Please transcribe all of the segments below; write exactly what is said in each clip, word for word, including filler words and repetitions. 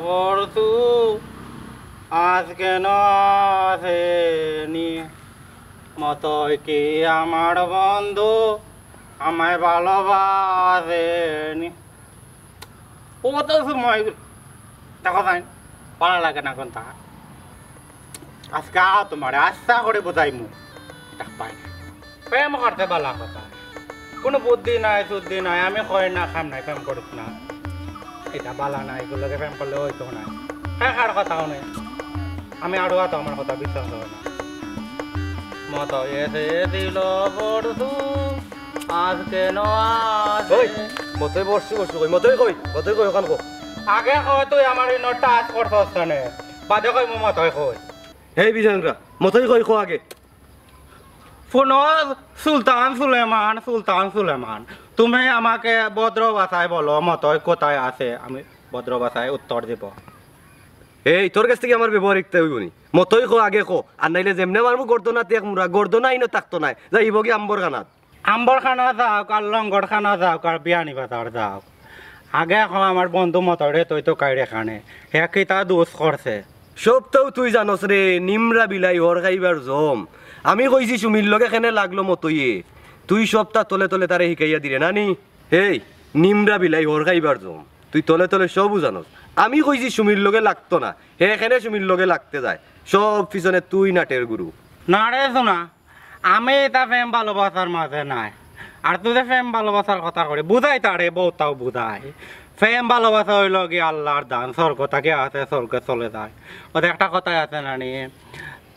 পরশু আজ কেন আসেনি? মতই কি আমার বন্ধু আমায় ভালোবাসেনি? ও তো সময় দেখো তাই ভালা লাগে না কোনটা। আজকে আও তোমারে আস্তা করি বুঝাইমু। দেখ পাই না। প্রেম করতে ভালা কথা। কুনু বুদ্ধি নাই, শুদ্ধি নাই, আমি কই না, কাম নাই, প্রেম করুক না। ইটা ভালা নাই, ইগুর লগে প্রেম করলে অইতো না। হে কার কথা হুনে? আমি আরো আতো আমার কথা বিশ্বাস অয় না। মতই এসে দিল পরশু, আজ কেন আসে? ওই, মতই পরশু পরশু কই, মতই কই, মতই কই, অখান কো। আগে কও তুই আমার ইনো touch করছস কেনে? বাদে কইমু মতই কই। এই বিজাংরা, মতই কই কো আগে। হুনো, সুলতান সুলেমান, সুলতান সুলেমান, তুমি আমাকে ভদ্র ভাষায় বলো, মতই কোথায় আছে? আমি ভদ্র ভাষায় উত্তর দিব। এই, তোর গেছ থাকি আমার ব্যবহার শিখতে অইবো নি? মতই কো আগে কো, আর নাইলে যেমনে মারমু গর্দনাত এক মুড়া, গর্দনা ইনো থাকতো নায়, যাইবোগি আম্বর কানাত। আম্বর কানা যাউক, আর লঙ্গর কানা যাউক, আর বিয়ানীবাজার যাউক, আগে কও আমার বন্ধু মতইরে তুই তো কাইরে কানে, হে কিতা দোষ করছে? সবতাউ তুই জানোস রে, নিমরা বিলাই হড় খাইবার জম। আমি কইছি সুমির লগে কেনে লাগলো মতইয়ে, তুই সবতা তলে তলে তারে শিখাইয়া দিরে না নি? এই, নিমরা বিলাই হড় খাইবার জম, তুই তলে তলে সবউ জানোস। আমি কইছি সুমির লগে লাগতো না, হে কেনে সুমির লগে লাগতে যায়, সব পিছনে তুই নাটের গুরু। না রে সোনা, আমি ইতা প্রেম ভালোবাসার মাঝে নাই। আর তুই যে প্রেম ভালোবাসার কথা করি, বুঝাই তারে, বউতাও বুঝাই। প্রেম ভালোবাসা অইলো গি আল্লার দান, স্বর্গ থাকি আসে, স্বর্গে চলে যায়। অউ যে একটা কথাই আছে না নি,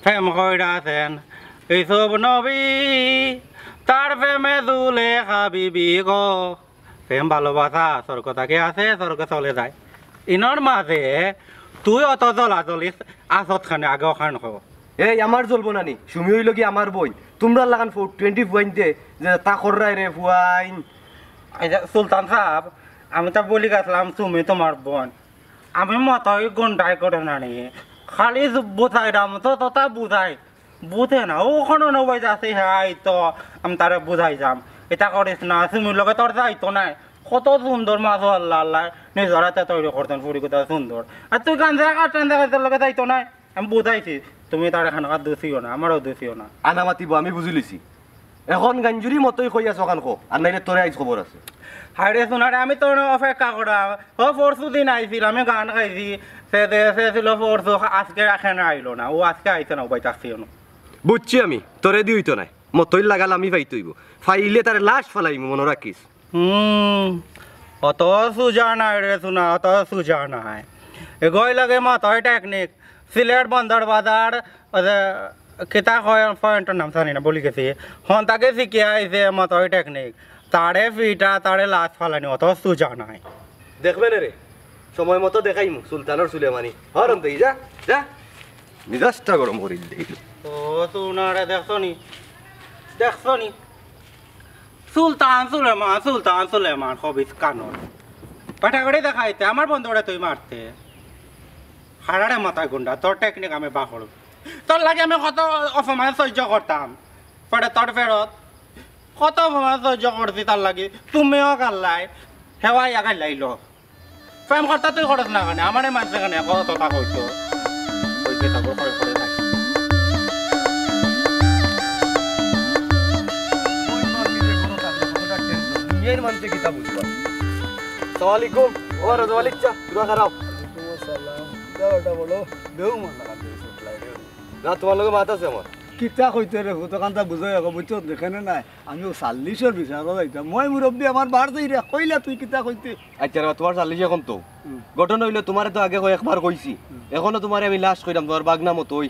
প্রেম কইরা আছেন ইউসুফ নবী, তার প্রেমে জুলেখা বিবি গো। প্রেম ভালোবাসা স্বর্গ থাকি আসে, স্বর্গে চলে যায়। ইনোর মাঝে তুই অত জ্বলাজ্বলি আছত কেনে, আগে অখান ক। এই, আমার জ্বলবো না নি? সুমি অইলো গি আমার বইন। তুমরার লাখান four twenty ফুয়াইন্তে যেতা কররায় রে ফুয়াইন। এই যে সুলতান সাব, আমি তো ভুলি গেছলাম সুমি তুমার বইন। আমি মতই গুন্ডাই করে না নি, খালি বুঝাইরাম তো, তোতা বুঝাই। বুঝে না, অউ কুনু নবাই যাছে, হে আইতো, আমি তারে বুঝাই যাম। ইতা করিস না, সুমির লগে তোর যাইতো নায়। কত সুন্দর মাশাআল্লাহ, আল্লায় নিজর আতে তৈরি করছইন, ফুড়ি কত সুন্দর। আর তুই গাঞ্জা খাস, গাঞ্জা খাস, তোর লগে যাইতো নায়। আমি বুঝাইছি, তুমি তারে খানকা দুষিও না, আমারেও দুষিও না। আনা মাতিবো, আমি বুঝিলিছি। এখন গাঞ্জুরি মতই কই আছো খান কো, আর নাইলে তোরে আইজ খবর আছে। হায়রে সোনারে, আমি তো অপেক্ষা করা। ও পরশু দিন আইছিল, আমি গান গাইছি, সে যে এসেছিল পরশু, আজকে কেনে আইলো না, অউ আজকে আইছে না, অউ বাই থাকছি অনো। বুঝছি আমি, তোরে দি অইতো নায়, মতইর লাগাল আমি পাইতে অইবো, পাইলে তারে লাশ ফালাইমু, মনো রাখিস। হুম, অত সুজা নায় রে সোনা, অত সুজা নায়। এগই লাগে মতই টেকনিক, সিলেট বন্দর বাজার, ওই যে, কিতা কয়, পয়েন্টর নাম জানি না, ভুলি গেছি। হন তাকে শিখিয়া আইছে মতই টেকনিক। তারে ফিটা, তারে লাশ ফালানি, অত সুজা নায়। দেখবে না রে, সময় মতো দেখাইমু সুলতানর সুলেমানি। হরন দেই, যা, যা। মিজাজটা গরম করি দেই। ও সোনারে, দেখছো নি? দেখছো নি? সুলতান সুলেমান, সুলতান সুলেমান, খবিস কানোর। পাঠা করে দেখাইতে, আমার বন্ধুরে তুই মারতে। হারারে মাথা গুন্ডা, তোর টেকনিক আমি বাহর। তোর লাগি আমি কত অপমান সহ্য করতাম। পরে তোর ফেরত কত অপমান সহ্য করছি তার লাগি। তুমিও গাল্লাই, হেওয়াই আগাই লাইলো। প্রেম করতা তুই করস না কেনে? আমারে মানছে কেনে? কত কথা কইতো। কইতে থাকো, করে করে নাই। দুনিয়ার মানতে কিতা বুঝবা? সালাম আলাইকুম। ও রাজা আলী, চা, তোরা খারাপ। ওয়ালাইকুম আসসালাম। দাও, এটা বলো। বেউ মন লাগাতে সব লাগে। না, তোমার লগে মাত আছে আমার। কিতা কইতে রে, কতখানটা বুঝাই আগো, বুঝছো? দেখে না নাই। আমিও চাল্লিশর বিচারো যাইতাম। মই মুরব্বি, আমার বার যাই রে, কইলা তুই কিতা কইতে? আচ্ছা রে, তোমার চাল্লিশ এখন তো। হুম। ঘটনা অইলো, তোমারে তো আগে কয়েকবার কইছি। হুম। এখনো তোমারে আমি লাশ কইরাম, তোমার বাগনা মতই।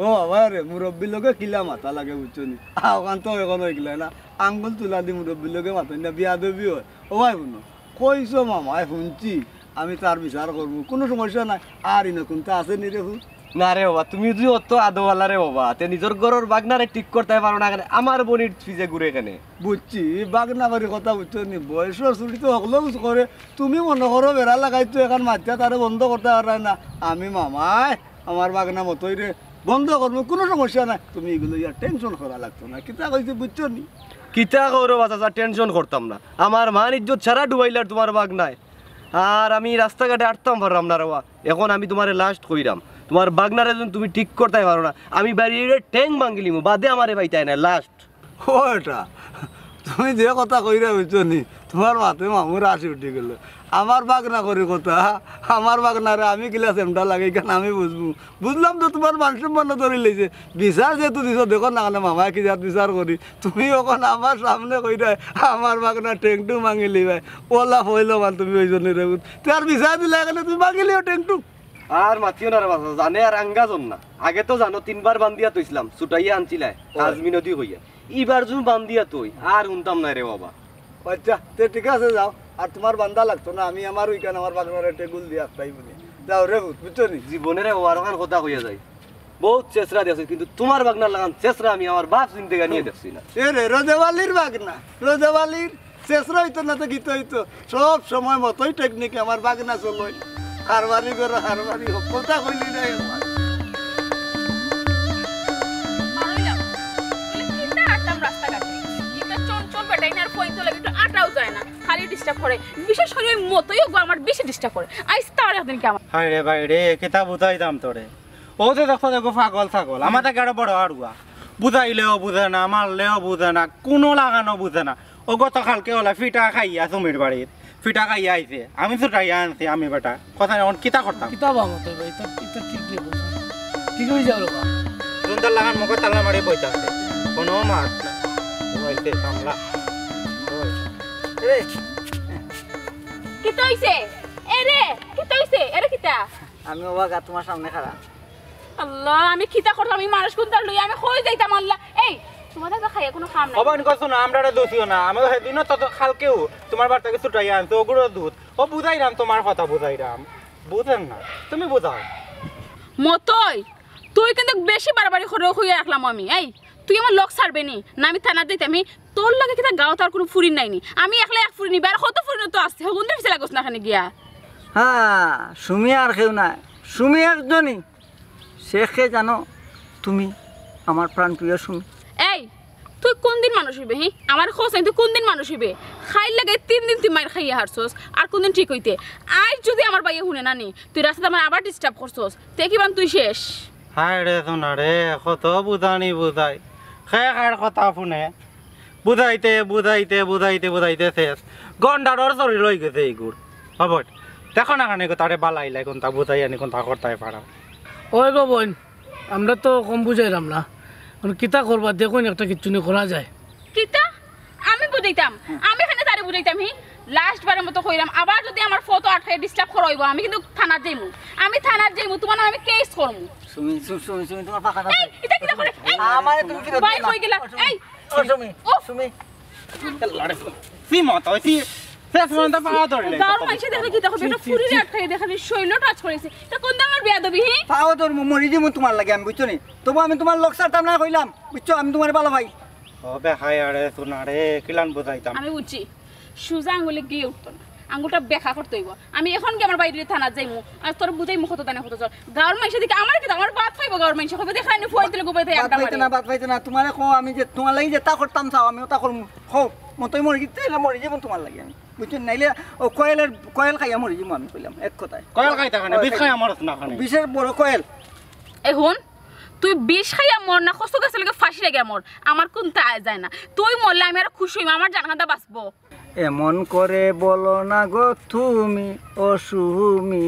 ও বাবা রে, মুরব্বির লগে কিলা মাতা লাগে বুঝছো নি? আ, ওখান তো এখন অইগলা না। আঙ্গুল তুলা দি মুরব্বির লগে মাতইন না, বিয়াদবি অয়। ও ভাই হুনো, কইছো মামায়, হুনছি, আমি তার বিচার করমু, কুনু সমস্যা নাই। আর ইনো কুনতা আছে নি রে হু? না রে বাবা, তুমি যদি অত আদোয়ালা রে বাবা, তে নিজর ঘরর বাগনারে ঠিক করতায় পারো না কেনে? আমার বইনর পিছে ঘুরে কেনে? বুঝছি, বাগনা বাড়ির কথা বুঝছো নি, বয়সর চুড়ি তো হকলেউ করে। তুমি মনো করো বেড়া লাগাইতো, এখান মাতিয়া তারে বন্ধ করতায় পাররায় না। আমি মামায়, আমার বাগনা মতই রে, বন্ধ করমু, কুনু সমস্যা নাই। তুমি ইগুলো ইয়া টেনশন করা লাগতো না। কিতা কইছি বুঝছো নি? কিতা করো বাবা চাচা, টেনশন করতাম না। আমার মান ইজ্জত সারা ডুবাইলার তোমার বাগনায়। আর আমি রাস্তাঘাটে আটতাম পাররাম না রে বা। এখন আমি তুমারে লাস্ট কইরাম, তুমার বাগনারে যুদি তুমি ঠিক করতায় পারো না, আমি বাড়ির ঠ্যাং ভাঙ্গিলিমু, বাদে আমারে পাইতায় নায়, লাস্ট। ও বেটা, তুমি যে কথা কইরায় বুঝছো নি, তুমার মাতে মামুর হাসি উঠি গেল। আমার বাগনা করি কথা, আমার বাগনারে আমি কিলা সেমটা লাগাই কেনে আমি বুঝমু। বুঝলাম তো তুমার মান সম্মান ধরি লইছে। বিচার যেহেতু দিছো, দেখো না কেনে মামায় কি জাত বিচার করি। তুমি অখন আমার সামনে কইরায় আমার বাগনার ঠ্যাং-টুং ভাঙ্গিলিবায়। ওলা ফইলো মান তুমি অইছো নি রে পুত। তে আর বিচার দিলায় কেনে তুমি ভাঙ্গিলিও ঠ্যাং-টুং। আর মাতিও না রে বা, জানে আর আঙ্গা জন না। আগে তো জানো তিনবার বান্দিয়া থইছলাম, ছুটাইয়া আনছিলায়, অয়। আজমিন নদী কইয়া। ইবার যুদি বান্দিয়া থই, আর হুনতাম নায় রে বাবা। আচ্ছা, তে ঠিক আছে, যাও। আর তুমার বান্দা লাগতো না, আমি আমার ওইখান আমার বাগনারে টেগুল দিয়া আটকাইমু নে। যাও রে পুত, বুঝছো নি? জীবনে রে বাবা, আর অখান কথা কইয়া যাই। বউত ছেছরা দেখছি, কিন্তু তুমার বাগনার লাখান ছেছরা আমি আমার বাপ জিন্দেগানিয়ে দেখছি না। এ রে, রোদেওয়ালির বাগনা, রোদেওয়ালির ছেছরা অইতো না তো কিতা অইতো? সব সময় মতোই টেকনিকে আমার বাগনা চলই। হারবারি করো, হারবারি হোক, কথা কইলি নাই আমার। মারইলাম। বলে, কিতা আটতাম রাস্তাঘাটে? কিতা চঞ্চল বেটা, ইনার ফইন তো লাগে, একটু আটাও যায় না, খালি ডিস্টার্ব করে। বিশেষ করি ওই মতোই ওগো আমার বেশি ডিস্টার্ব করে। আইজ তার একদিন কি আমার হায় রে ভাই রে, কিতা বুঝাইতাম তোরে? ও তো দেখো, দেখো, পাগল ছাগল। আমার থাকি আরো বড় আড়ুয়া। বুঝাইলেও বুঝে না, মারলেও বুঝে না, কুনু লাখানও বুঝে না। ও গতকালকে ওলা ফিটা খাইয়া সুমির বাড়িত, ফিটা খাইয়া আইছে। আমি ছুটাইয়া আনছি, আমি বেটা। কথা নাই, অখন কিতা করতাম? কিতা বা মতই ভাই, ইতা, ইতা ঠিক নি বলছো। ঠিক অই যাও রে বা। সুন্দর লাখান মুখো তালা মারি বইতা আছে। কুনু মাত নাই। ও আইছে কামলা। ওই। এরে। কিতা অইছে? এরে, কিতা অইছে? এরে কিতা? আমি অবাক, আর তুমার সামনে খাড়া। আল্লাহ, আমি কিতা করতাম? আমি মানুষ কুনতার লইয়া আমি কই যাইতাম আল্লাহ? এই, তুমার তো খাইয়া কুনু কাম নাই। অবাক করছো না, আমরারে দোষিও না। আমি তো হেদিনও তো, তো কালকেও তুমার বাড়ি থাকি ছুটাইয়া আনছি, ওগুলো দুধ। ও বুঝাইরাম, তুমার কথা বুঝাইরাম। বুঝেন না, তুমি বুঝাও। মতই, তুই কিন্তু বেশি বাড়াবাড়ি করে কইয়া রাখলাম আমি। এই, তুই আমার লগ ছাড়বে নি? না আমি থানাত যাইতাম। আমি তোর লগে কিতা গাঁওত আর কুনু ফুরিন নাই নি? আমি একলা এক ফুরিন নিবে, আর কত ফুরিন তো আছে। হগুন্দর পিছে লাগস না কেনে গিয়া। হ্যাঁ, সুমি আর কেউ না, সুমি একজনই। সে কে জানো তুমি, আমার প্রাণ প্রিয় সুমি। এই, তুই কুনদিন মানুষ অইবে, হি? আমার খোঁজ নাই, তুই কুনদিন মানুষ অইবে? খাইর লাগে তিন দিন তুই মাইর খাইয়া হারছস, আর কুনদিন ঠিক অইতে? আইজ যুদি আমার ভাইয়ে হুনে না নি, তুই রাস্তাত আমারে আবার ডিস্টার্ব করছস, তে কিবান তুই শেষ। হায় রে সোনা রে, কত বুঝানি বুঝাই, কে কার কথা হুনে? বুঝাইতে, বুঝাইতে, বুঝাইতে, বুঝাইতে শেষ। গন্ডারর শরীর অই গেছে ইগুর। খবর। দেখো না কেনে তারে বালাইলাই, কুনতা বুঝাই আনি, কুনতা করতায় পারা। ওই গো বইন, আমরা তো কম বুঝাইরাম না। অখন কিতা করবা, দেখো না একটা কিচ্ছু নি করা যায়। কিতা? আমি বুঝাইতাম? আমি কেনে তারে বুঝাইতাম, হি? লাস্ট বারের মতো কইরাম, আবার যুদি আমার ফটো আটকাই ডিস্টার্ব করা অইবো, আমি কিন্তু থানাত যাইমু। আমি থানাত যাইমু, তুমার নামে আমি কেস করমু। সুমি, সুমি, সুমি, সুমি, তুমার পাখা না এই, ইতা কিতা করে? এই, আমারে তুমি ফিরত ভাই দিও না। কই গেলা? এই, ও সুমি, ও সুমি। সি মত, ওই সি, শেষ পর্যন্ত পাও ধরলে। গাঁওর মানষে দেখলে কিতা কইবো? একটা ফুরিরে আটকাই দেখলে শৈল টাচ করেছে। ইতা কুন দামর বেয়াদবি, হি? পাও ধরমু, মরি যিমু তুমার লাগি আমি, বুঝছো নি? তবু আমি তুমার লগ ছাড়তাম না কইলাম, বুঝছো? আমি তুমারে ভালা পাই। ও বেহায়া রে, সোনা রে, কিলান বুঝাইতাম? আমি বুঝছি, সুজা আঙ্গুলে ঘি উঠতো না, আঙ্গুলটা বেকা করতে অইবো। আমি এখন গিয়া আমার ভাইরে থানাত যাইমু, আর তোরে বুঝাইমু কত দানে কত চোর। গাঁওর মানষে দেখি আমার কিতা, আমার বাদ পাইবো গাঁওর মানষে, কইবো দেখো না, ফুয়াইতে লোক উপায় থাকে বাদ আড্ডা পাইতে মারে। না, বাদ পাইতে না। তুমারে কও আমি যে তুমার লাগি যেতা করতাম চাও, আমি ওতা করমু। কও, মতই মরি গেলে মরি যিমু তুমার লাগি আমি। বুঝছো? নাইলে ও কয়েলের, কয়েল খাইয়া মরি যিমু আমি কইলাম, এক কথায়। কয়েল খাইতা কেনে? বিষ খাইয়া মরস না কেনে? বিষের বড় কয়েল। এ হুন, তুই বিষ খাইয়া মর না কচু গাছর লগে ফাঁসি লাগিয়া মর, আমার কুনতা আয় যায় না। তুই মরলে আমি আরো খুশি অইমু, আমার জানখানটা বাঁচবো। এমন করে বলো না গো তুমি, ও সুমি,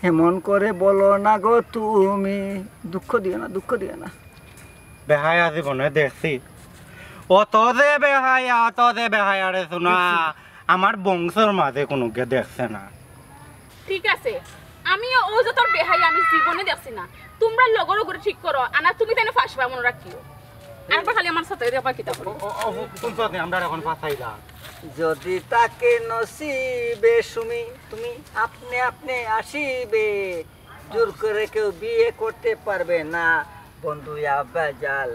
এমন করে বলো না গো তুমি। দুঃখ দিও না, দুঃখ দিও না। বেহায়া জীবনে দেখছি। অত যে বেহায়া, অত যে বেহায়া রে সোনা, আমার বংশর মাঝে কুনুগে দেখছে না। ঠিক আছে, আমিও ও যে তোর বেহায়া আমি জীবনে দেখছি না। তুমরা লগর ওগরে ঠিক করো, আনা তুমি তাইন ফাঁসবা মনো রাখিও। আরেকবার খালি আমার সাথে দেখবা কিতা করো। ও, ও, ও, হুনছো নি, আমরা এখন ফাঁসাইলা। যদি থাকে নসিবে সুমি, তুমি আপনে আপনে আসিবে। জোর করে কেউ বিয়ে করতে পারবে না। বন্ধু আব্বাজাল,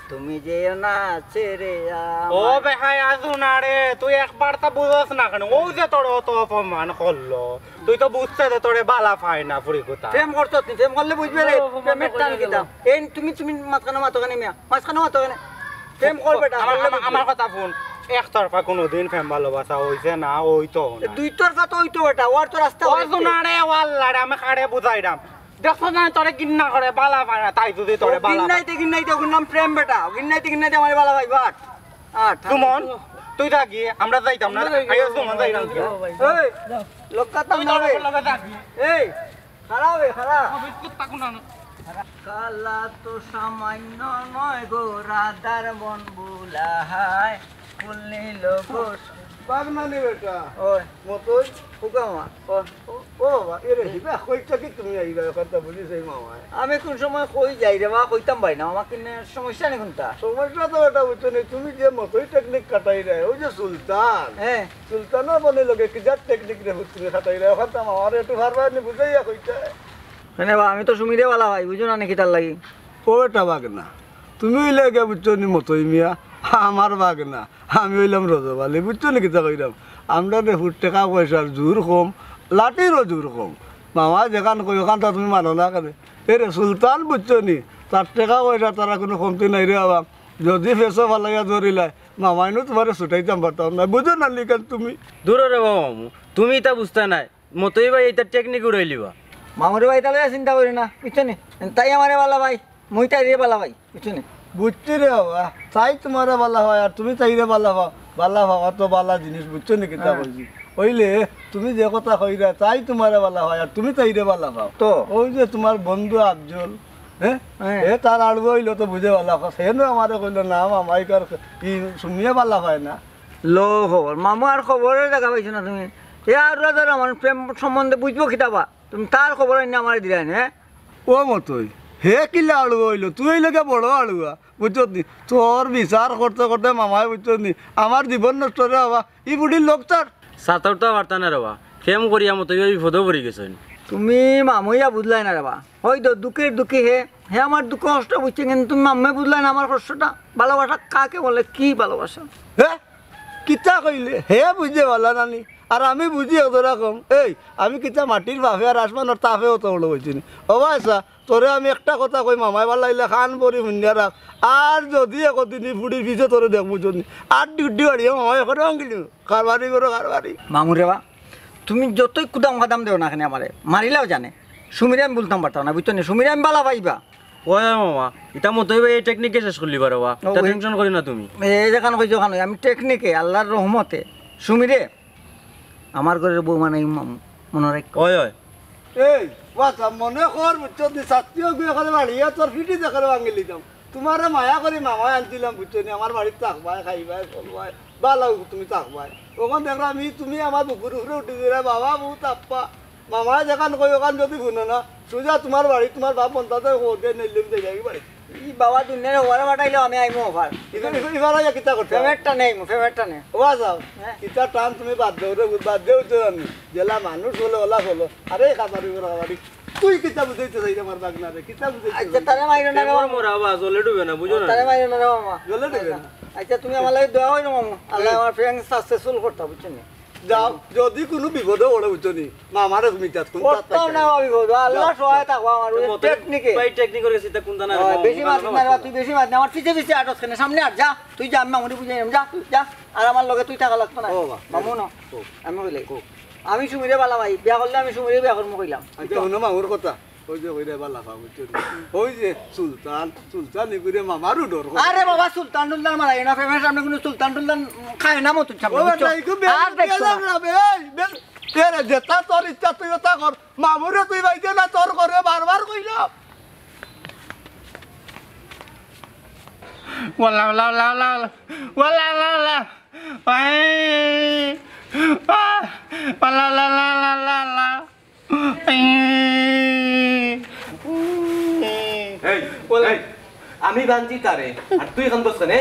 তুমি যেও না ছেড়ে আমায়। ও বেহায়া সোনা রে, তুই একবার তা বুঝস না কেনে? ও যে তোর অত অপমান করলো, তুই তো বুঝতে দে তোরে বালা পায় না ফুরি কথা। প্রেম করতো তুই, প্রেম করলে বুঝবে রে, ও, অপমান প্রেমের করে টান গেল। কিতা? এই তুমি, তুমি মাঝখানে মাতো কেনে মিয়া, মাঝখানে মাতো কেনে? প্রেম করবে এটা, আমার, করলে আমার, বুঝবে। আমার কথা হুন, একতরফা কুনুদিন প্রেম ভালোবাসা অইছে না, অইতো না। দুই তরফা তো অইতো বেটা, ওর তো রাস্তা অইছে। না রে, ওয়াল্লা রে, আমি কারে বুঝাইরাম। দেখছো না, তোরে ঘিন্না করে, বালা পায় না, তাই যদি তোরে বালা পায়। ঘিন্নাইতে ঘিন্নাইতে ওগুর নাম প্রেম বেটা, ঘিন্নাইতে ঘিন্নাইতে আমারে বালা পাইবা। আট, আট। সুমন, তুই থাকি, আমরা যাইতাম না। আইও সুমন, যাইরাম। এই, লক্কা তাম তুই না তোর রে। লগে থাকি। এই, খারাপ, এ, খারাপ। বিস্কুট তাকু না। কালা তো সামান্য নয় গো, রাধার মন ভোলা হায়, ফুল নীল গো। বাগনানি বেটা। ওই। মতই। হুকামা। ও, ও, ও বাবা, এরে হিবা, কইটা কি তুমি আইবা, কথা বলি সেই মামায়। আমি কোন সময় কই যাই রে বা, কইতাম ভাই না, আমার কিনে সমস্যা নেই কোনটা। সমস্যা তো এটা বুঝছো নি, তুমি যে মতই টেকনিক কাটাই রে, ওই যে সুলতান। হ্যাঁ। সুলতানও বলে লগে কি যার টেকনিক রে, তুমি কাটাই রে, ওখান তো আমার একটু ভারবার নি বুঝাইয়া কইটা। মানে বা, আমি তো সুমিরে বালা ভাই, বুঝো না নাকি তার লাগি? ও বেটা বাগনা, তুমি অইলে গিয়া বুঝছো নি মতই মিয়া, আমার বাগনা, আমি অইলাম রজব আলী, বুঝছো নি কিতা কইরাম? আমরা রে ফুট টেকা পয়সার জোর কম, লাঠিরও জোর কম। মামা যেখান কই ওখান তো তুমি মানো না কেনে? এ রে সুলতান বুঝছো নি, তার টেকা পয়সা তারা কোনো কমতি নাই রে বাবা। যদি ফেসো ফালাইয়া ধরিলায়, মামাইনু তোমারে ছুটাইতাম পারতাম না, বুঝো না লিখান তুমি। দূর রে বাবা মামু, তুমি ইতা বুঝতা নাই। মতই ভাই ইতা টেকনিক উড়াইলিবা। মামুরে ভাই তাহলে চিন্তা করি না, বুঝছো নি? তাই আমারে বালা ভাই, মুই তাইরে বালা ভাই, বুঝছো নি? বুঝছি রে বাবা, তাই তোমারে বালা হয় আর তুমি তাইরে বালা পাও। বালা পাওয়া তো বালা জিনিস, বুঝছো নি কিতা হ্যাঁ। কইছি? অইলে তুমি যে কথা কইরা, তাই তোমারে বালা হয় আর তুমি তাইরে বালা পাও। তো? ওই যে তোমার বন্ধু আফজল, হ্যাঁ? হ্যাঁ। এ তার আড়ুয়া অইলো তো বুঝে বালা কথা। সে নু আমারে কইলো, "না মামা, ইকার ই সুমিয়ে বালা পায় না।" লো খবর, মামু আর খবরের জাগা পাইছো না তুমি? এ আর ধরো আমার প্রেম সম্বন্ধে বুঝবো কিতা বা? তুমি তার খবর আইনা আমারে দিলায় না, হ্যাঁ? ও মতই, হে কিলা আড়ুয়া অইলো? তুই অইলে গিয়া বড় আড়ুয়া, বুঝছত নি? তোর বিচার করতে করতে মামায়, বুঝছত নি, আমার জীবন নষ্ট রে বাবা। ই বুড়ির লোক তার। সাঁতারটা পারতা না রে বা, প্রেম করিয়া মতই ভাই বিপদে পড়ি গেছইন। তুমি মামুইয়া বুঝলায় না রে বা, হয়তো দুঃখের দুঃখী হে, হে আমার দুঃখ কষ্ট বুঝছে, কিন্তু তুমি মামুয়ে বুঝলায় না আমার কষ্টটা। ভালোবাসা কাকে বলে, কি ভালোবাসা? হে? কিতা কইলে? হে বুঝে বালা নানি, আর আমি বুঝি একজরা কম। এই, আমি কিতা মাটির বাফে আর আসমানর তাফে অত বড় অইছি নি? ও বা আচ্ছা, তোরে আমি একটা কথা কই, মামায় বালা অইলে কান ভরি হুনিয়া রাখ। আর যদি একদিন ই ফুড়ির পিছে তোরে দেখমু যদি, আর ডিউটি বাড়িয়ে মামায় করে আঙ্গিলি, কারবারি করো কারবারি। মামু রে বা, তুমি যতই কুদাম কাদাম দেও না কেনে আমারে, মারিলাও জানে। সুমিরে আমি বুঝতাম পারতাম না, বুঝছো নি? সুমিরে আমি বালা পাইবা। ওই মামা, ইতা মতই ভাই এই টেকনিকে শেষ করলি পারো বা। ও, ইতা ওই টেনশন করি না তুমি। এই যেখান কইছো ওখান, আমি টেকনিকে, আল্লাহর রহমতে। সুমিরে, আমার ঘরের বউ মানে মামু, মনে রাখ। ওই, ওই। এই, বাচ্চা, মনে কর, বুঝছো নি, ছাত্রীও গিয়ে করে বাড়িয়ে তোর ফিটি দেখে ভাঙি লিতাম। তোমারে মায়া করি মামায় আনছিলাম, বুঝছো নি, আমার বাড়িত থাকবায়, খাইবায়, চলবায়, বালা তুমি থাকবায়। ওখান দেখলাম, ই তুমি আমার বুকুর উপরে উঠি দিলে, বাবা, বউ তাপ্পা। মামায় যেখান কই, ওখান যদি শুনো না, সোজা তোমার বাড়ি, তোমার বাপ মন্তাতে খবর দিয়ে নিলাম, যাই বাড়ি। ই বাবা দুনিয়ার ওয়ারা পাঠাইলেও আমি আইমু অফার। ইবার, ইবার, ইবার আইয়া কিতা করতে? ফেমের টানে আইমু, ফেমের টানে। ওয়া যাও। হ্যাঁ। কিতা টান তুমি বাদ দেও রে, বাদ দেও তো আমি। জেলা মানুষ হলো, ওলা হলো। আরে খাবারি, ওরা খাবারি। তুই কিতা বুঝাইতে চাই আমার বাগনারে? কিতা বুঝাইতে আচ্ছা, চাই? তারে মাইরো না রে কেমন মামু। মোরা আওয়াজ, জলে ডুবে না, বুঝো না? তারে মাইরো না রে মামা। জলে ডুবে না। আচ্ছা, তুমি আমার লাগি দোয়া করো মামু। আল্লাহ আমার প্রেম successful করতা, বুঝছো নি? যাও, যদি কোনো বিপদে পড়ে, বুঝছো নি? মামারে তুমি তাত কোন তাত করতাম পাইছো না না? বিপদ, আল্লাহ যাও, সহায় যাও। থাকবো আমার, ওই মতে টেকনিকে। ভাই টেকনিক করে সেটা কোন জানা হয়, আছে? বেশি মাত না, তুই বেশি মাত না, আমার পিছে পিছে আটস কেনে, সামনে আর যা, তুই যা, আমি মামুরে বুঝাই, যা, যা, আর আমার লগে তুই থাকা লাগতো না। ও বাবা। মামু না, ও। আমি কইলে, ও। আমি সুমিরে বালা ভাই, বিয়া করলে আমি সুমিরে বিয়া করমু কইলাম। আচ্ছা, হুনো মামুর কথা। ওই যে, ওই রে বালা ভাই, বুঝছো নি? ওই যে সুলতান, সুলতান এগুরে মামারও ডর করে। আরে বাবা, সুলতান টুলতান মারাই না, প্রেমের সামনে কোনো সুলতান টুলতান খায় না মতন সামনে, ও বুঝছো? বেটা, এগুলো বেশ আর দেখছো না। বেলা না বে, এই, বেশ, এ রে, যেটা তোর ইচ্ছা তুই ওটা কর। মামুরে তুই বাইতে না, তোর করে বারবার কইলাম। ওয়াল্লা, ওয়াল্লা, ওয়াল্লা, ওয়াল্লা। ওয়াল্লা, ওয়াল্লা, ওয়াল্লা। ওয়াই। আহ, ওয়াল্লা, ওয়াল্লা, ওয়াল্লা, ওয়াল্লা। এই, এই, আমি বানছি তারে, আর তুই কান্দস কেনে?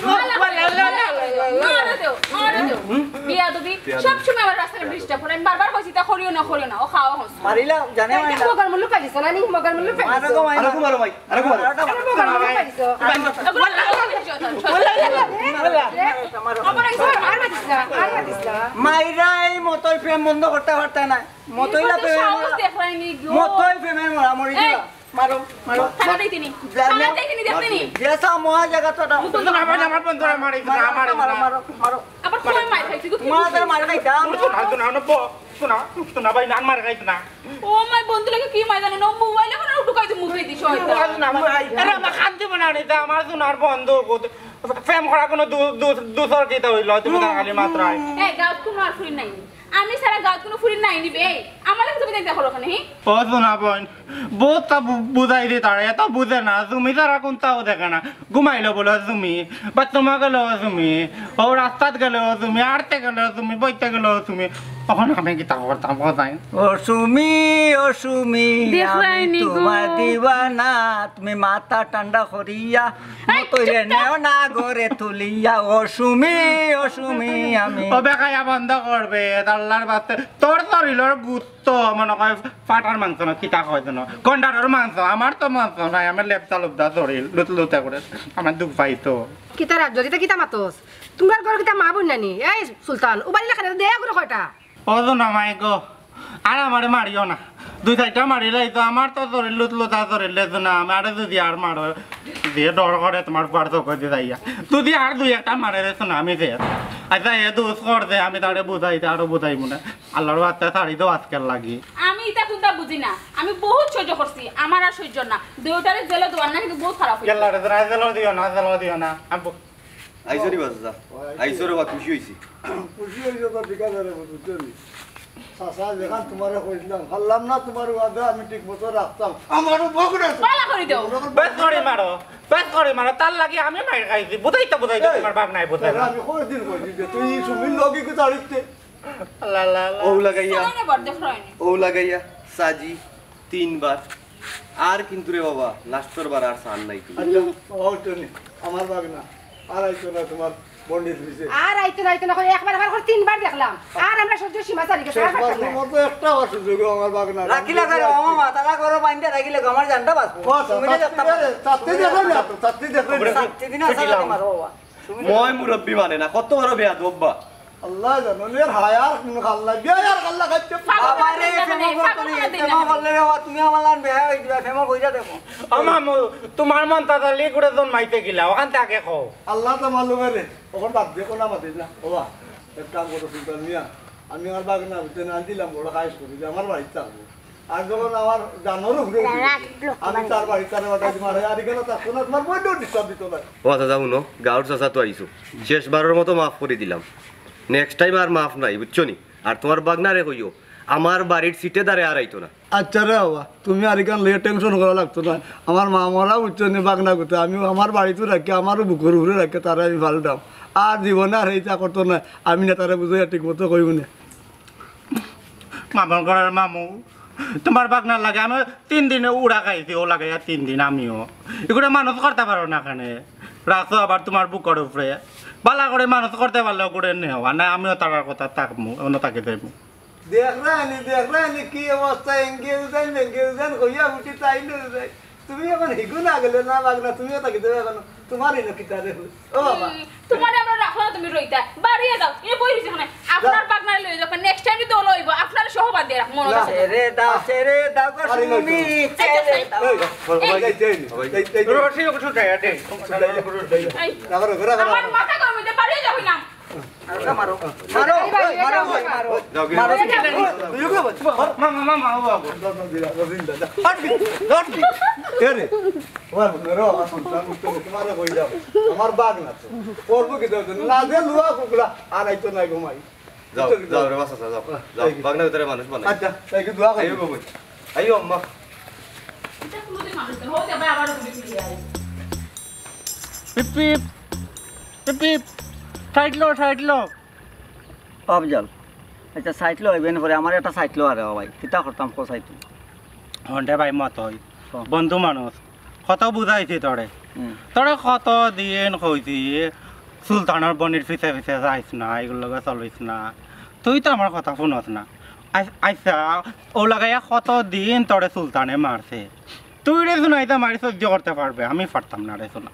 মারো দেও, মারো দেও। বিয়াদবি, সব সময় আমার রাস্তাঘাট disturb করে। আমি বারবার কইছি, তা করিও না, করিও না। ও খাওয়া হস। মারিলা, জানে মারিলা। মগর মুল্লু পাইলিস না নি? মগর মুল্লু পাইলিস? মারো গো, মারো। আরে গো, মারো ভাই, আরে গো, মারো। আরে মগর মুল্লু পাইলিস? মারো, মারো, মারো। মারো। আবার আইসো, আর মাতিস না, আর মাতিস না। মাইরা এই মতই প্রেম বন্ধ করতে পারতে না। মতইলা প্রেমে মরা। মতই প্রেমে মরা, মরি এই, দিলা। মারো, মারো। থানা দেখতে নি। যা, থানা যা। দেখতে নি, দেখতে নি। যে সব মহা জায়গা তো দাও। বুঝছো না, আমার, আমার বন্ধুরা মারে, মারো, মারে, মারো, মারে। মারো, মারো। আবার কই মার খাইছি গো? তোমার তো মার খাইতাম। শোনা, শোনা, শোনা, শোনা, ভাই, না, মার খাইছ না। ও মাই বন্ধু লাগে কি মাই জানে না, মোবাইল এখন আর ঢুকাই দিমু মুখে দি, শয়তান। না, না, না, এরা আমার খান দিব না রে, তা আমার সোনার বন্ধু, প্রেম করা কোনো দু-, দু-, দুসর কিতা হইল, তুমি তার খালি মাত্রায়। এই, গাঁত কোনো আর ফুরি নাই। আমি সারা গাঁত কোনো ফুরি নাই নিবে। এই, আমার লাগে তুমি দেখো ওখানে, হি? ও সোনা বোন, বহুত তা বু-, বুঝাই দি তারে, এত বুঝে না, তুমি তারা কোনটাও দেখে না। ঘুমাইলো বলো তুমি, বাথরুমে গেলেও তুমি, ও রাস্তাত গেলেও তুমি, আড়তে গেলেও তুমি, বইতে গেলেও তুমি। তখন আমি কিতা করতাম, কোথায়? ও সুমি, ও সুমি, দেখলাই আমি নি গো। তোমার দিবানা, তুমি মাথা ঠান্ডা করিয়া, এই, মতইরে চুপ কর। নেও না গরে তুলিয়া, ও সুমি, ও সুমি, আমি ও বেকায়া বন্ধ করবে, আল্লাহর বাস্তে, তোর শরীরের গুত তো মনে কয় ফাটার মাংস না, কিতা কয় যেন, গন্ডারের মাংস। আমার তো মাংস নাই, আমার লেপটা লুপটা শরীর, লুত লুতে করে, আমার দুখ পাই তো। কিতা রাত যদি কিতা মাতস? তোমার ঘর কিতা মা বোন নানি? এই সুলতান, উবাইলে খানে দেয়া করে কয়টা? ও তো না মাই গো, আর আমারে মারিও না, দুই চাইরটা মারিলাই তো, আমার তো শরীর লুত লুতা শরীর লেজ না, আমারে যদি আর মারো, দিয়ে ডর করে তোমার বুয়ার চোখ দিয়ে যাইয়া, যদি আর দুই একটা মারে রে সোনা, আমি যে, আচ্ছা, এ দুষ কর দে, আমি তারে বুঝাইতে আরো বুঝাই মনে। আল্লাহর বাস্তে ছাড়ি দেও আজকের লাগি। আমি ইতা কুনতা বুঝি না, আমি বহুত সহ্য করছি, আমার আর সহ্য না। দুইটারে জেলে দেওয়ার না, কিন্তু বহুত খারাপ হইছে। আল্লাহরে জেলে দিও না, জেলে দিও না। আমি ব- আইছো রে বাচ্চা, আইছো রে বা, খুশি হইছি। খুশি হইছো তো ঠিক আছে রে, বুঝছো নি? চাচা, যেখান তোমারে কইছিলাম, পারলাম না তোমার ওয়াদা আমি ঠিক মতো রাখতাম। আমারও বকরে আছে। পালা করে দাও। বেশ করে মারো, বেশ করে মারো, তার লাগি আমি মাইর খাইছি, বুঝাইতে বুঝাইতে এই, তোমার বাপ নাই বুঝে না। আমি কয়দিন কইছি যে তুই সুমির লগে কি দাঁড়িতে? লা, লা, লা। ও লাগাইয়া, সামনে বড় দেখো হয়নি। ও লাগাইয়া, সাজি, তিনবার। আর কিন্তু রে বাবা, লাস্টর বার আর সার নাই তুমি। আচ্ছা, ও টনি, আমার বাগনা। আর আইতো না তোমার বন্ডির পিছে। আর আইতো না, আইতো না, কই একবার, একবার করে তিনবার দেখলাম। আর আমরা সহ্য সীমা ছাড়ি গেছে, আর শেষবারর পারতাম না। মতো একটা বার সুযোগ আমার বাগনা। রাখিলা কেন, ও মামা, তারা করো বাইন্দা রাখিলে আমার জানটা বাঁচবো। ও, তুমি যে চাত্তি দেখো না, চাত্তি দেখো না। চাত্তি দিন আছে, মারো বাবা। মই মুরব্বি মানে না, কত বড় বেয়াদব বা। আল্লাহ জানো, এর হায়ার কোন খাল্লা, বিয়ার খাল্লা খাচ্ছে। বাবা রে, প্রেম করতে নি, প্রেম করলে রে বাবা, তুমি আমার লান বেহায়া হই দিবা, প্রেম কইরা দেখো। ও মামু, তোমার মন তাতালি করে জন মাইতে গিলা, ওখান থেকে কও। আল্লাহ তো মালুম রে, ওখান বাদ দিয়ে কোনা মাতিস না। বাবা, এক কাম করো, সুলতান মিয়া, আমি আমার বাগনা ভিতরে না দিলাম, বড় খাইশ করি যে আমার বাড়িতে থাকবো। আর যখন আমার জানোর উপরে উঠে গেছে, আমি তার বাড়ি তারে পাঠাই দিই, মারে আর এখানে থাকতো না, তোমার বইটাও ডিস্টার্ব দিত না। ও চাচা, হুনো, গাউর চাচা তো আইছো, শেষবারর মতো মাফ করি দিলাম, নেক্সট টাইম আর মাফ নাই, বুঝছো নি? আর তোমার বাগনারে কইও, আমার বাড়ির সিটে দাঁড়ে আর আইতো না। আচ্ছা রে বাবা, তুমি আর এখান লইয়া টেনশন করা লাগতো না। আমার মা মরা, বুঝছো নি, বাগনা করতে আমি আমার বাড়িতে রাখি, আমারও বুকের উপরে রাখি, তারে আমি ফালতাম। আর জীবনে আর এইটা করতো না, আমি না তারে বুঝাইয়া ঠিক মতো কইব না। মামুর ঘরের মামু, তোমার বাগনার লাগে আমি তিন দিনে উড়া খাইছি, ও লাগে তিন দিন আমিও। এগুলো মানুষ করতে পারো না কেনে, রাখো আবার তোমার বুকের উপরে। বালা করে মানুষ করতে পারলে ওগুলো নেওয়া, না আমিও তার কথা থাকমু, অন্য তাকে দেবো। দেখরানি, দেখরানি কি অবস্থা, এঙ্গেজ দেন, এঙ্গেজ দেন, কইয়া উঠি তাই নই যায়। তুমি এখন হিগু না গেলে না বাগনা, তুমিও থাকি দেবে এখন। তোমার এই কিতা রে? ও বাবা। হুম, তোমারে আমরা রাখো না, তুমি রইতা। বাড়িয়ে যাও। এ বই রইছে ওখানে। আপনার বাগনারে লই যাও। নেক্সট টাইম যদি ওলা হইব, আপনার সহ বাদ দিয়ে রাখবো, মনে না। আছে। ছেড়ে দাও, ছেড়ে দাও গো আরে, সুমি, এই, ছেড়ে দাও। এই, এই, এই, এই, এই, এই, এই, এই, রশি ওকে ছুটাই, আটে। এই, রাখো, রাখো, রাখো, আমার রাখো। মাথা গরম হইতে বাড়িয়ে যাও না। আচ্ছা, মারো। মারো, মারো, মারো, মারো। যাও, গিয়ে মারো। মারো। তুইও কি বলছিস? মামা, মামা, ও বাবা। দাও, দাও, দিলা, দাও, দিলা, দাও। Hot, hot. কে রে? ওর মেরো, আমার সন্তান, উঠতে বসে মারে হয়ে যাও। আমার বাগনা তো। করবো কি তোর জন্য? না দে, লুয়া কুকুরা, আর আইতো নাই ঘুমাই। যাও, যাও রে, বাসা, যাও, যাও। এই কি? বাগনা ভিতরে মানুষ বানাই। আচ্ছা, তাই কি দোয়া করি? আইও গো, বই। আইও, আম্মা। এটা কোনোদিন মানুষ না, হতে পারে আবারও ঘুরে ফিরে আয়। পিপ, পিপ। পিপ, পিপ। সাইড লো, সাইড লো। আফজল, আচ্ছা, সাইড লো অইবেন পরে, আমার একটা সাইড লো আরে ভাই, কিতা করতাম কো সাইড লো? হন্ডে ভাই মত হই, ক। বন্ধু মানুষ, কত বুঝাইছি তোরে। হুম। তোরে কত দিন কইছি, সুলতানর বনির পিছে পিছে যাইস না, এগুর লগে চলিস না। তুই তো আমার কথা শুনস না। আই-, আচ্ছা, ও লাগাইয়া কত দিন তোরে সুলতানে মারছে। তুই রে সুনাইতা মারি সহ্য করতে পারবে, আমি পারতাম না রে সুনা।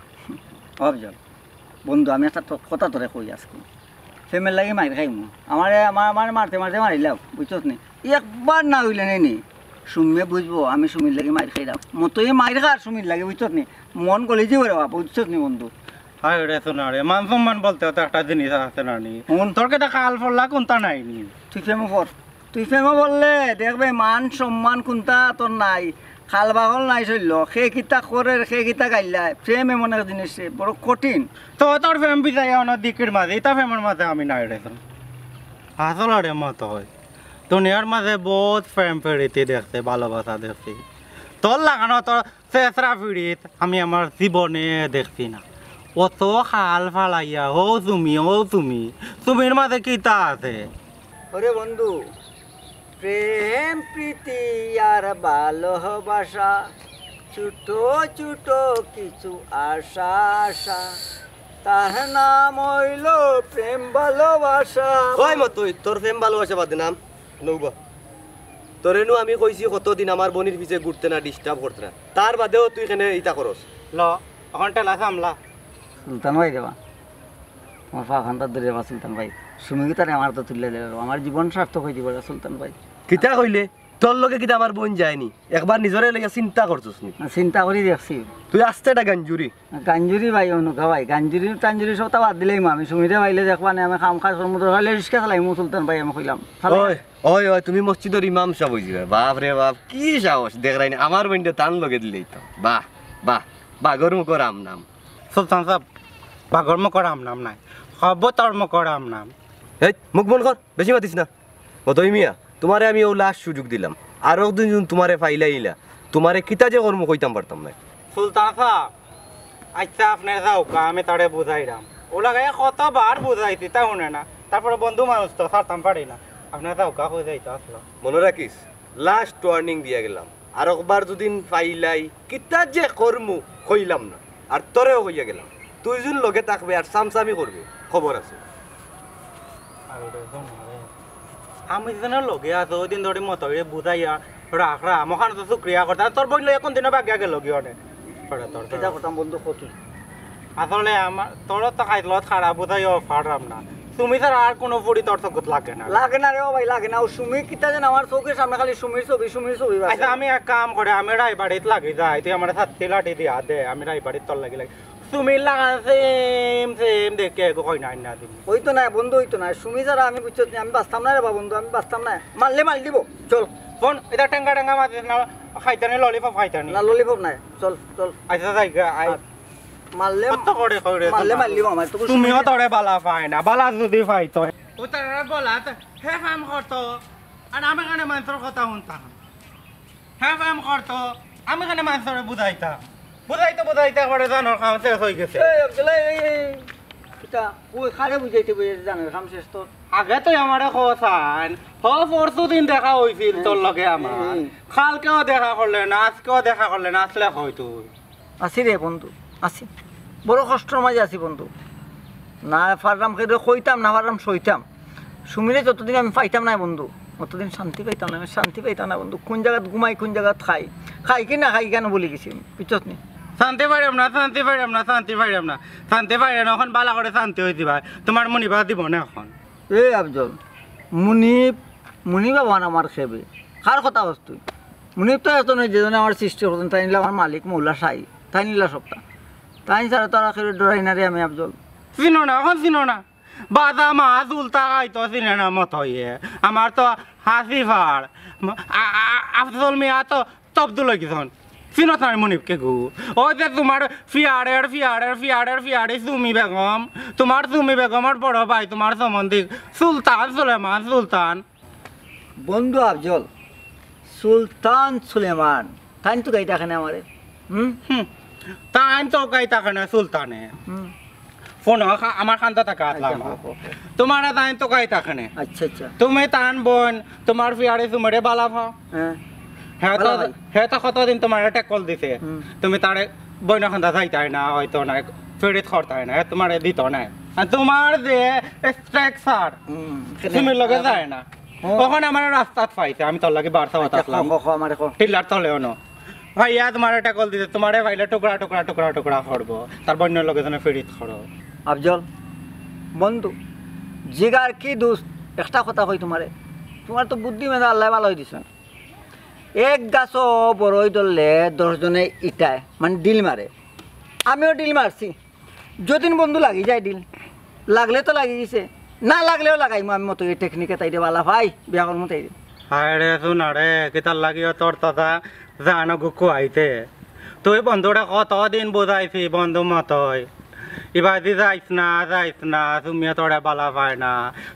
আফজল, বন্ধু, আমি একটা তো-, কথা তোরে কই আজকে। প্রেমের লাগি মাইর খাইমু। আমারে, আমার, আমার মারতে মারতে মারিলাও, বুঝছস নি? একবার না অইলে নেই নি। সুমিয়ে বুঝবো, আমি সুমির লাগি মাইর খাইরাম। মতই মাইর খার সুমির লাগি, বুঝছত নি? মন গলি যাইবো রে বাপ, বুঝছত নি বন্ধু? হায় রে সোনা রে, মান সম্মান বলতে তো একটা জিনিস আছে না নি? হুন। তোর কিতা খাল ফল্লা কুনতা নাই নি? তুই প্রেমো পড়, তুই প্রেমো পড়লে দেখবে মান সম্মান কুনতা তোর নাই, খাল বাহল নাই শৈল। কে কিতা করের, কে কিতা গাইল্লায়, প্রেম এমন এক জিনিস রে, বড় কঠিন। তো তোর প্রেম বিচাই অন্য দিকের মাঝে, ইতা প্রেমর মাঝে আমি নাই রে সোনা। আসলে রে মতই, দুনিয়ার মাঝে বহুত প্রেম পিরিতি দেখছি, ভালোবাসা দেখছি। তোর লাখান অত ছেছরা পিরিত আমি আমার জীবনে দেখছি না। অত খাল ফালাইয়া, ও তুমি, ও তুমি, তুমির মাঝে কিতা আছে? ওরে বন্ধু, প্রেম প্রীতি আর ভালোবাসা, ছোট ছোট কিছু আশা আশা, তার নাম অইলো প্রেম ভালোবাসা। ওই মতই, তোর প্রেম ভালোবাসা বাদ দে, নাম নৌবা। তোরে নু আমি কইছি কতদিন আমার বইনর পিছে ঘুরতে না, disturb করতে না, তার বাদেও তুই কেনে ইতা করস? ল, অখন ঠেলা সামলা। সুলতান ভাই রে বা, আমার পা খান্তা দূরে বা সুলতান ভাই, সুমি কিতারে আমার তো তুলে দিল, আমার জীবন সার্থক হয়ে দিব সুলতান ভাই। কিতা কইলে? তোর লগে কিতা আমার বইন যায়নি? একবার নিজরে লইয়া চিন্তা করছস নি? না, চিন্তা করি দেখছি। তুই আস্তে একটা গাঞ্জুরি। গাঞ্জুরি ভাই, অনুকা ভাই, গাঞ্জুরি টাঞ্জুরি সবটা বাদ দিলেই মা, আমি সুমিরে পাইলে দেখবা নে, আমি কাম কাজ কর্ম দরকার হইলে রিক্সা চালাইমু সুলতান ভাই, আমি কইলাম। চালাই। ওই, ওই, ওই, তুমি মসজিদর ইমাম সাব হইছি ভাই। বাপ রে বাপ, কি সাহস, দেখরায়নি আমার বইনরে তান লগে দিলেই তো। বাহ, বাহ, বাগর মুখর আম নাম। সুলতান সাব, বাগর মুখর আম নাম নাই, হব তোর মুখর আম নাম। এই, মুখ বন্ধ কর, বেশি মাতিস না। মতই মিয়া, তুমারে আমি অউ last সুযোগ দিলাম। আরক দিন যুদি তুমারে ফাইলাইলা, তুমারে কিতা যে করমু কইতাম পারতাম নায়। সুলতান সাব, আইচ্ছা, আপনে যাউক্কা, আমি তারে বুঝাইরাম। অউ লাগাইয়া কতবার বুঝাইছি, তা হুনে না। তারপরে বন্ধু মানুষ তো, ছাড়তাম পারি না। আপনে যাউক্কা, কই যাইতা আছলা। মনো রাখিস, last warning দিয়া গেলাম। আরকবার যুদি ফাইলাই, কিতা যে করমু কইলাম না। আর তোরেও কইয়া গেলাম, তুই যুদি লগে থাকবে আর চামচামি করবে, খবর আছে। আরে রে, শোন না রে। আমি যেন লগে আছো, অউ দিন ধরি মতইরে বুঝাইয়া রাখরাম, অখানো তো শুক্রিয়া করতে। আর তোর বইন লইয়া কুন দিনও বাগিয়া গেল গি অনে? কিতা করতাম বন্ধু, কত? আসলে আমার, তোর তো খাইতলত খারাপ বুঝাইও পাররাম না। সুমি ছাড়া আর কুনু ফুরি তোর চকুত লাগে না। লাগে না রে ও ভাই, লাগে না। অউ সুমি কিতা যেন আমার চউখর সামনে খালি সুমির ছবি, সুমির ছবি বাজে। আইচ্ছা, আমি এক কাম করি, আমি রায়বাড়িত লাগি যাই, তুই আমারে ছাতি লাঠি দিয়া দে, আমি রায়বাড়িত তোর লাগি লাগি। সুমির লাখান same same দেখি এগু কইনা আইনা দিমু। অইতো নায় বন্ধু, অইতো নায়। সুমি ছাড়া আমি বুঝছত নি, আমি বাঁচতাম নায় রে বা বন্ধু, আমি বাঁচতাম নায়। মারলে মারি দিবো। চল। হুন, ইতা টেঙ্গা টেঙ্গা মাতিস না, খাইতানি lollipop খাইতানি। না, lollipop নায়। চল, চল। আইচ্ছা, যাইগা, আই। আর মারলে কত করে কইরে মারলে মারি দিবো আমারে। তুমিও তোরে বালা পায় না, বালা যুদি পাইতো। ও তারা বলা, হে কাম করতো, আর আমি কেনে মানষর কথা হুনতাম। হে কাম করতো, আমি কেনে মানষরে বুঝাইতাম। বুঝাইতে বুঝাইতে একবারে জানর কাম শেষ অইগেছে। এই আব্দুল্লাহ, এই, এই, এই, কিতা? অউ কারে বুঝাইতে বুঝাইতে জানর কাম শেষ তোর? আগে তুই আমারে কছাইন, হ পরশু দিন দেখা অইছিল তোর লগে আমার। হুম। কালকেও দেখা করলে না, আইজকেও দেখা করলে না, আছলে কই তুই? আছি রে বন্ধু, আছি। বড় কষ্টর মাঝে আছি বন্ধু। না পাররাম কেউরে কইতাম, না পাররাম সইতাম। সুমিরে যতদিন আমি পাইতাম নায় বন্ধু, অতদিন শান্তি পাইতাম নায়, আমি শান্তি পাইতাম নায় বন্ধু। কুন জাগাত ঘুমাই, কুন জাগাত খাই, খাই কি না খাই কেনে ভুলি গেছি আমি, বুঝছত নি? শান্তি পাইরাম না, শান্তি পাইরাম না, শান্তি পাইরাম না, শান্তি পাইরাম না। অখন বালা করে শান্তি অইযিবায়, তুমার মুনিবা দিবো না অখন। এ আফজল, মুনিব, মুনিব আবার আমার খেবে। কার কথা কস তুই? মুনিব তো এত নায়, যেজনে আমার সৃষ্টি করছইন, তাইন অইলা আমার মালিক, মৌলা, শাহী, তাইন অইলা সবটা। তাইন ছাড়া তো আর কেউরে ডরাই না রে আমি, আফজল। চিনো না, অখন চিনো না। বাজা মাছ উল্টা খাইতো চিনে না মতইয়ে। আমার তো হাসি ফাড়। আ-, আ-, আফজল মিয়া তো তবদুল অইগেছইন। চিনো তার মুনিবকে গু? অউ যে তুমার ফিয়ারের, ফিয়ারের, ফিয়ারের, ফিয়ারে সুমি বেগম, তুমার সুমি বেগমর বড় ভাই, তুমার সম্বন্ধী সুলতান সুলেমান সুলতান। বন্ধু আফজল, সুলতান সুলেমান, তাইন তো গাইতা কেনে আমারে? হুম? হুম, তাইন তো গাইতা কেনে সুলতানে? হুম। ফোন আমার কান্দা থাকা আতলাম। আচ্ছা, হো, হো, হো। তুমারে তাইন তো গাইতা কেনে? আচ্ছা, আচ্ছা। তুমি তান বইন, তুমার ফিয়ারে সুমিরে বালা পাও। হ্যাঁ। হে তো, বালা পাই। হে তো কতদিন তুমারে ট্যাকল দিছে। হুম। তুমি তারে বইনর কান্দা চাইতায় না, অইতো না, ফিরিত করতায় না, হে তুমারে দিতো না। আর তুমার যে structure, হুম, সুমির লগে যায় না। ও। অখন আমারে রাস্তাত পাইছে, আমি তোর লাগি বার্তা আচ্ছা, বাতাসলাম। ক, ক, ক, আমারে ক। টিল্লার তলে অনো। ভাইয়া, তুমারে ট্যাকল দিছে, তুমারে পাইলে টুকরা, টুকরা, টুকরা, টুকরা করবো। তার বইনর লগে যেন ফিরিত করো। আফজল, বন্ধু, জিগার কি দোষ? একটা কথা কই তুমারে, তুমার তো বুদ্ধি মেধা আল্লায় ভালা দিছইন। এক গাছো বড়ই ধরলে দশ জনে ইটায়, মানে ডিল মারে। আমিও ডিল মারছি। যদিন বন্ধু লাগি যায় ডিল, লাগলে তো লাগি গেছে, না লাগলেও লাগাইমু আমি মতো এই টেকনিকে। তাইরে বালা পাই, বিয়া করমু তাইরে। হায় রে সোনা রে, কিতার লাগিও তোর চাচা জানো গুকু আইতে। তুই বন্ধুরে কতদিন বুঝাইছি বন্ধু মতই, ইবাদি যাইস না, যাইস না, সুমিয়ে তোরে বালা পায় না,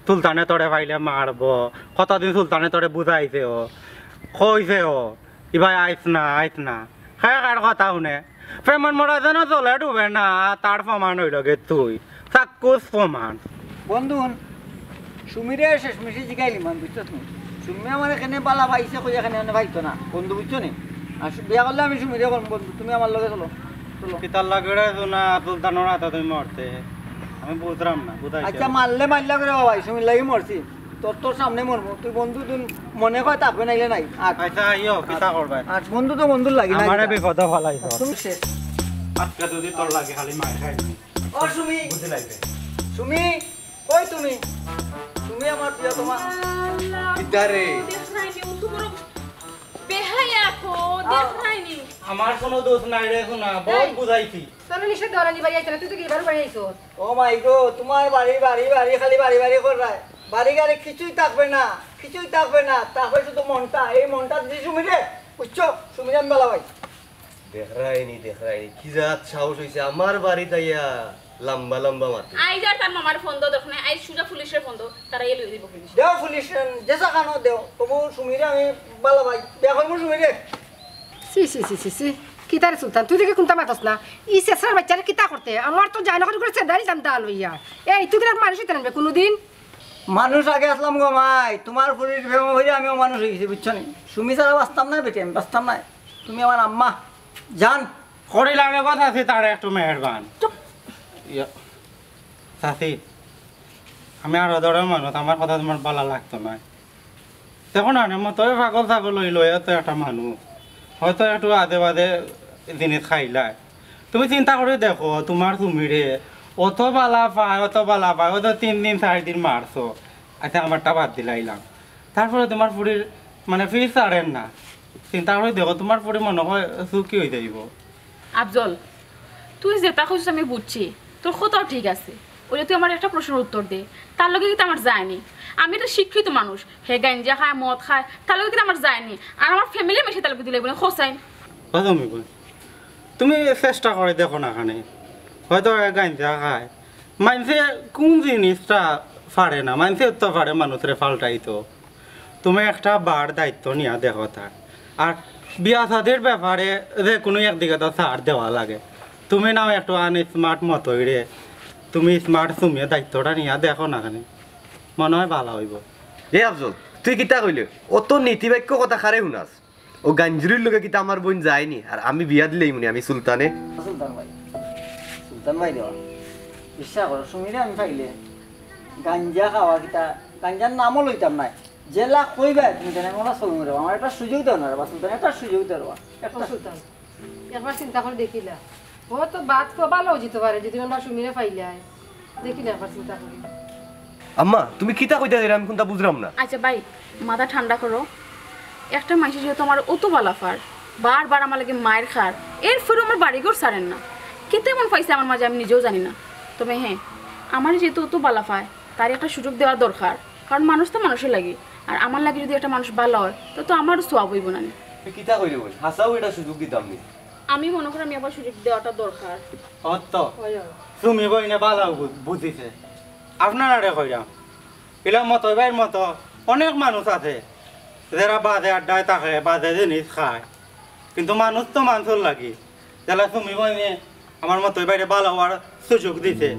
সুলতানে তোরে পাইলে মারবো। কতদিন সুলতানে তোরে বুঝাইছে ও, কইছে ও, ইবায় আইস না, আইস না। হে কার কথা হুনে? প্রেমর মরা যেন জলে ডুবে না, তার প্রমাণ অইলগে তুই। চাক্ষুষ প্রমাণ। বন্ধু হুন, সুমিরে শেষমেশে জিগাইলিমু আমি, বুঝছস নি? সুমি আমারে কেনে বালা পাইছে, কইয়া কেনে অনে পাইতো না, বন্ধু, বুঝছো নি? আর সু-, বিয়া করলে আমি সুমিরে করমু, বন্ধু, তুমি আমার লগে চলো, চলো। কিতার লাগে রে সোনা, সুলতানর হাতে তুমি মরতে? আমি বুঝলাম না, বুঝাইতে আচ্ছা, হবে। মারলে মারলা করে বাবা, সুমির লাগি মরছি। তোর, তোর সামনে মরমু। তুই বন্ধু, তুই মনে কয় থাকবে নাইলে নাই। আট। আচ্ছা, আইও, কিতা করবে? আট বন্ধু তো বন্ধুর লাগি না আমারে কিতা? বিপদে ফালাইছ। তুমি শেষ। আজকে যদি তোর লাগে খালি মার খাই। ও সুমি। বুঝে লাগবে। সুমি, কই তুমি? সুমি আমার প্রিয় তোমার। আল্লাহ। কিতা রে? দেখরায়নি, ও তো বড় বেহায়া কো, দেখরায়নি। আমার কোনো দোষ নাই রে সোনা, বহুত বুঝাইছি। তোর নিষেধ দেওয়ানি বাড়ি আইতে না, তুই তো কি বারো বাড়ি আইছস? ও মাই গো, তোমার বাড়ি, বাড়ি, বাড়ি, খালি বাড়ি, বাড়ি কররায়। বাড়ি গাড়ি কিছুই থাকবে না, কিছুই থাকবে না, থাকবে শুধু মনটা। এই মনটা যদি সুমিরে, বুঝছো? সুমিরে আমি বালা পাই। দেখরায়নি, দেখরায়নি, কি জাত সাহস অইছে আমার বাড়িত আইয়া লম্বা লম্বা মাতে। আইজ আর তার মামার ফোন দেওয়া দরকার নাই, আইজ সুজা পুলিশরে ফোন দেও, তারা এ লই দিব পুলিশ। দেও পুলিশ, যেসা খানো দেও, তবু সুমিরে আমি বালা পাই, বিয়া করমু সুমিরে। ছি, ছি, ছি, ছি, ছি। কিতা রে সুলতান, তুই দেখি কুনতা মাতস না? ই ছেছরার বাইচ্চারে কিতা করতে? আমার তো জানা করি করে ছেদা দিতাম দা লইয়া। এই, তুই কিতা মানুষ অইতে নাবে কুনুদিন? মানুষ আগে আছলাম গো মাই, তোমার ফুরির প্রেমে পড়ি আমিও মানুষ অই গেছি, বুঝছো নি? সুমি ছাড়া বাঁচতাম না বেটি, আমি বাঁচতাম না। তুমি আমার আম্মা জান। করি লাগে গো চাচি, তারে একটু মেহেরবান। চুপ। ইয়া, চাচি, আমি আরো ধরো মানুষ, আমার কথা তোমার বালা লাগতো না। দেখো না, মতই পাগল ছাগল অইলো, এ তো একটা মানুষ, হয়তো একটু আদে বাদে জিনিস খাইলায়। তুমি চিন্তা করি দেখো, তোমার সুমিরে অত বালা পায়, অত বালা পায়, অত তিন দিন চাইর দিন মারছো, আচ্ছা, আমারটা বাদ দিলাইলাম, তারপরে তোমার ফুরির মানে ফির ছাড়ের না। চিন্তা করি দেখো, তোমার ফুরি মনে হয় সুখী অই যাইব। আফজল, তুই যেটা কইছস আমি বুঝছি, তোর কথাও ঠিক আছে। ওই যে তুই আমার একটা প্রশ্নের উত্তর দে, তার লগে কিতা আমার যায়নি? আমি একটা শিক্ষিত মানুষ, হে গাঞ্জা খায়, মদ খায়, তার লগে কিতা আমার যায়নি? আর আমার ফ্যামিলি মেশে তার লগে দিলে বলে হোসাইন। কথা আমি কই, তুমি চেষ্টা করে দেখো না খানে, হয়তো এ গাঞ্জা খায়। মানষে কোন জিনিসটা পারে না, মানষে তো পারে মানুষরে পাল্টাইতো। তুমি একটা বার দায়িত্ব নিয়া দেখো তার। আর বিয়া শাদির ব্যাপারে যে কোনো একদিকে তো ছাড় দেওয়া লাগে। তুমি নাও একটু আনস্মার্ট মতই রে, তুমি স্মার্ট, তুমি দায়িত্বটা নিয়া দেখো না খানে, মনে হয় ভালা অইব। এ আফজল, তুই কিতা কইলে? অত নীতিবাক্য কথা কারে হুনাস? ও গাঞ্জুরির লগে কিতা আমার বইন যায়নি? আর আমি বিয়া দিলেই মনে আমি সুলতানে। সুলতান ভাই, সুলতান ভাই দেওয়া, বিশ্বাস করো, সুমিরে আমি পাইলে গাঞ্জা খাওয়া কিতা, গাঞ্জার নামও লইতাম না। যেলা কইবা তুমি জানে, আমরা সবই মরে। আমার একটা সুযোগ দেও না রে বা সুলতান, একটা সুযোগ দেও রে বা। একটা ও সুলতান, একবার চিন্তা করি দেখিলা। ও তো বাদ তো ভালা অইযিতো পারে, যদি আমরা সুমিরে পাইলাই। দেখিলা একবার চিন্তা করি। আম্মা, তুমি কিতা কইতা চাইরায়? আমি কুনতা বুঝরাম না। আচ্ছা ভাই, মাথা ঠান্ডা করো। একটা মানষে যেহেতু আমার অত বালা পার, বারবার আমার লাগি মাইর খার, এরপরেও আমার বাড়িঘর ছাড়ের না। কিতা এমন পাইছে আমার মাঝে, আমি নিজেও জানি না। তবে হ্যাঁ, আমার যেহেতু অত বালা পায়, তার একটা সুযোগ দেওয়া দরকার, কারণ মানুষ তো মানুষের লাগি। আর আমার লাগি যদি একটা মানুষ বালা হয়, তো তো আমারও সওয়াব অইব না নি? তুমি কিতা কইরে বইন? হাছাউ একটা সুযোগ দিতাম নি। আমি মনে করি আমি আবার সুযোগ দেওয়াটা দরকার। অত হয়, হয়। তুমি বইনে বালা বু-, বুঝিছে। আপনারারে কইরাম, ইলা মতই ভাইর মতো অনেক মানুষ আছে, যারা বাজে আড্ডায় থাকে, বাজে জিনিস খায়, কিন্তু মানুষ তো মানুষর লাগি। যেলা তুমি বইনে আমার মতই ভাইরে বালা অওয়ার সুযোগ দিছে।